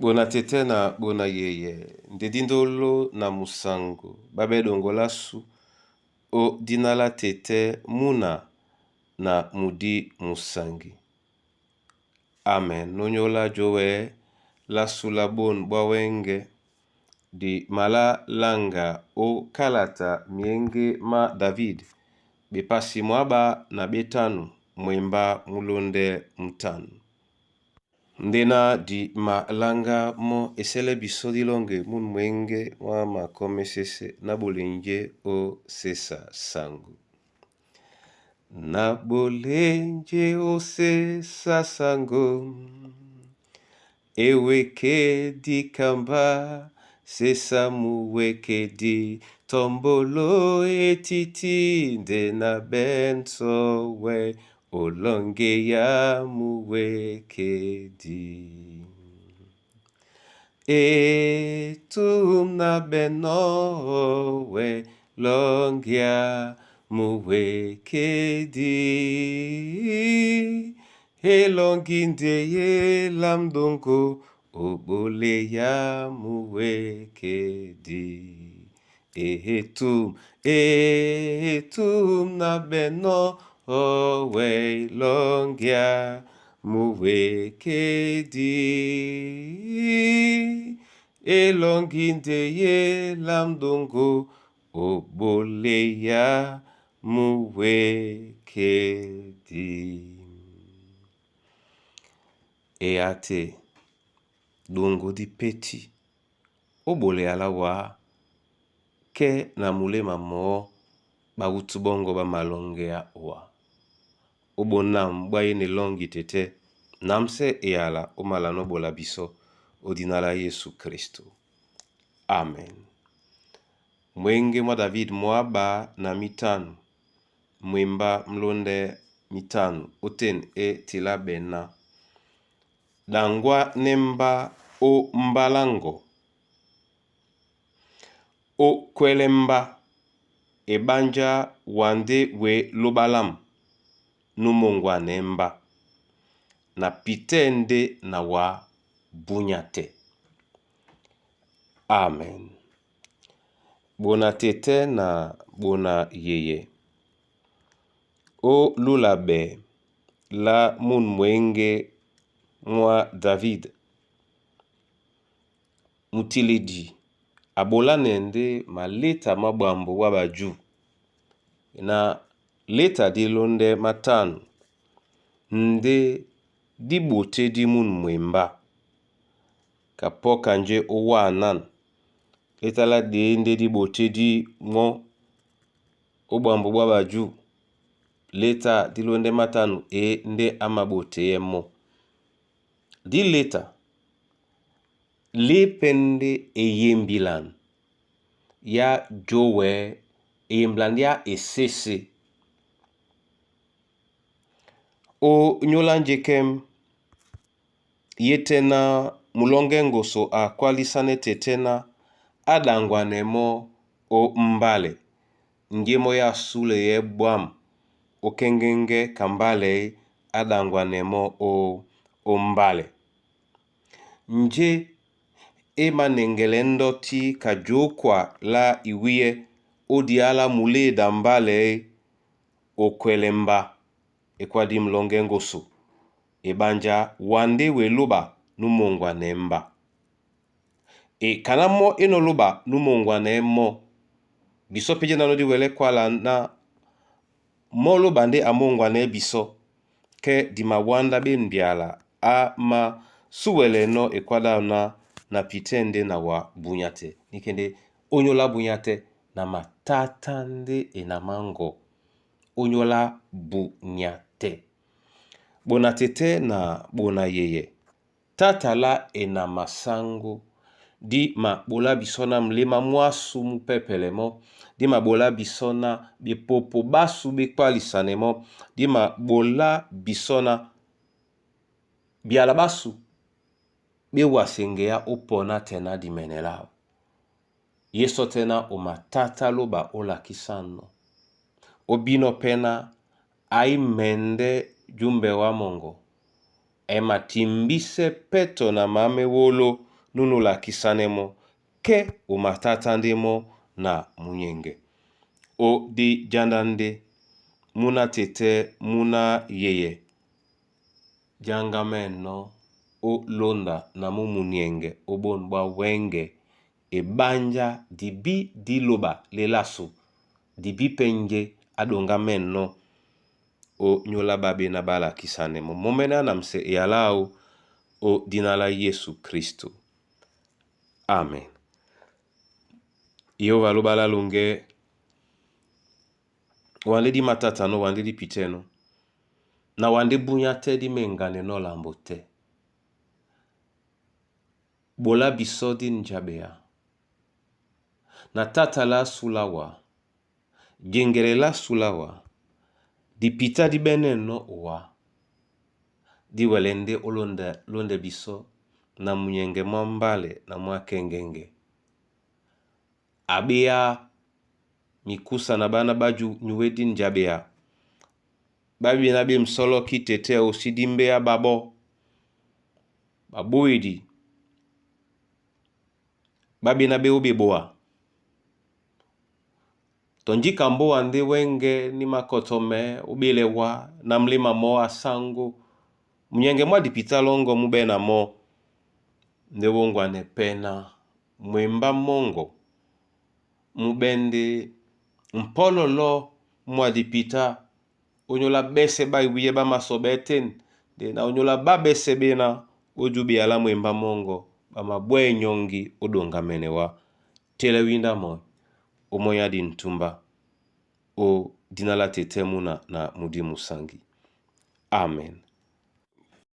Bona tete na bona yeye ndedi ndolo na musango babedongola su o dina la tete muna na mudi musangi. Amen. Nonyola jowe la sula bone bwa wenge di malalanga o kalata myenge ma David bepasi mwaba na betanu mwemba mulonde mutanu. Ndena di malanga mɔ esɛlɛ bisɔ dilɔŋge munu mwenge mwa makɔ mesese na bolenje o sesa sango. Na bolenje o sesa sango eweke dikamba sesa muweke di tombolo etiti nde na benso we olonge ya muweke di. Etum na beno we longia muweke di. Elongi nde ye lamdongo obole ya muweke di. Etum etum na beno we longia muweke di. Elongi nde ye lamdongo obole ya muweke di. Eyate dongo di peti obole ala wa ke na mulema mo bawutu bongo ba malongea wa. Obonam bwa ye na elongi tete namse eyala omala nobola biso odina la Yesu Kristo. Amen. Mwenge mwa David mwaba na mitanu mwemba mlonde mitanu oten e tila bena. Dangwa nemba o mbalango o kwelemba ebanja wande we lobalamu nu mongwanemba na pitɛ nde na wa bunya te. Amen. Bona tete na bona yeye o lula be la munu mwenge mwa David mutiledi abolane nde maleta ma bwambo bwa baju na leta di londe matanu nde dibotedi munu mwemba kapɔka nje owanan leta la de nde dibotedi mɔ o bwambo bwa baju leta di londe matanu e nde amaboteyɛ mɔ. Di leta lepɛ nde eyembilani ya jowe eyembilani ya esese o nyola njekem ye tɛ́ na mulɔŋgɛ ngoso a kwalisanɛ tete na a ɗaŋgwanɛ mɔ́ ó mbálɛ njé mɔ́ e asúleyɛ́ ɓwǎm̀ ó kéŋgéŋgɛ́ ka mbálɛ á ɗaŋgwanɛ mɔ́ ó mbálɛ. Njé e manɛŋgɛlɛ ndɔ́ tí ka jǒkwa lá iwíyɛ́ ó diá lá muléda mbálɛ ó kwɛlɛmba ekwá dí mulɔŋgɛ ŋgoso ebanja wandé we lóɓa nú mongwanɛ mba. E kana mɔ́ é nɔ́ lóɓa nú mongwanɛ mɔ́ bisɔ́ pé jé nánɔ́ dí wɛlɛ́ kwála ná mɔ́ lóɓa ndé a móŋgwanɛɛ́ bisɔ́ kɛ́ di mawándá ɓé mbyala á masúwɛlɛnɔ́ ekwá ɗáw ná na pitɛ́ ndé na wa bunya tɛ níkɛ ndé ónyólá bunya tɛ́ na matátá ndé e na máŋgɔ ónyólá bunya tɛ. Bona tetɛ́ na bona yeyɛ tata lá e na masáŋgó di maɓolá bisɔ́ ná muléma mwásû mú pɛ́pɛlɛ mɔ́ di maɓolá bisɔ́ ná bepopo ɓásu ɓé kwálisanɛ mɔ́ di maɓolá bisɔ́ ná byala ɓásu ɓé waseŋgeá ó pɔná tɛ ná dimɛnɛ láwu. Yésɔ tɛ́ ná o matátá lóɓa ó lakísanɔ. Ó bínɔ́ pɛ́ ná aímɛndɛ́ júmbɛ wá mɔŋgɔ e matimbísɛ́ pɛ́tɔ na maámá éwólo. Nunu lakisanɛ mɔ́ kɛ́ o matata ndé mɔ́ na munyɛŋgɛ. O di janda ndé múná tetɛ́ múná yeyɛ jáŋgamɛnɔ́ ó lónda na mú muniɛŋgɛ ó bôn ɓwá wɛ́ŋgɛ eɓánjá di bí dí lóɓa lé láso di bí pɛ́ njé á ɗoŋgámɛ́nɔ́ ó nyóla ɓá ɓéná ɓá lakisanɛ mɔ́. Mɔ́mɛ́nɛ́ á namsɛ eyalá áō ó dina lá Yésu Kristo. Amen. Yehova lóɓa lá longɛ wa ndé di matatanɔ́ wa ndé di pitɛ́nɔ́ na wa ndé búnyá tɛ́ dí meŋganɛnɔ́ lambo tɛ́. Ɓola bisɔ́ dí njaɓea na tata lá súla wa, jeŋgɛlɛ lá súla wa, dipitá dí ɓɛ́nɛ́nɔ́ owá, dí wɛlɛ́ ndé ó lóndɛ bisɔ́ na munyɛŋgɛ mwá mbálɛ na mwá kɛ́ŋgɛ́ŋgɛ́. Aɓéá mikúsa na ɓána ɓá nyuwé dí njaɓea, ɓá ɓéná ɓé msɔ́lɔ́kí tetɛ́ osí dí mbéá ɓáɓɔ́, ɓaɓóedi ɓá ɓéná ɓé ó ɓeɓoa. Tɔ njíka mbóa ndé wɛ́ŋgɛ̄ ní mākɔtɔmɛɛ́ ó ɓélɛ wá na mléma mɔ́ a sáŋgó. Munyɛŋgɛ mwá dipitá lɔ́ŋgɔ́ mú ɓɛ́na mɔ́ ndé wóŋgwanɛ pɛ́ ná mwembá mɔ́ŋgɔ mú ɓɛ́ ndé mpɔ́lɔ́lɔ́ mwá dipitá ónyólá ɓɛ́sɛ̄ ɓá iwíyɛ́ ɓá māsɔɓɛ́ tên ndé na ónyólá ɓá ɓɛ́sɛ̄ ɓéná ó júɓea lá mwembá mɔ́ŋgɔ ɓá mabwɛ́ nyɔ́ŋgi ó ɗoŋgamɛnɛ wá. Telɛ wíndá mɔ́ ó mɔ́ á di ntúmbá ó dina lá tetɛ́ múna na mudí musaŋgi. Amen.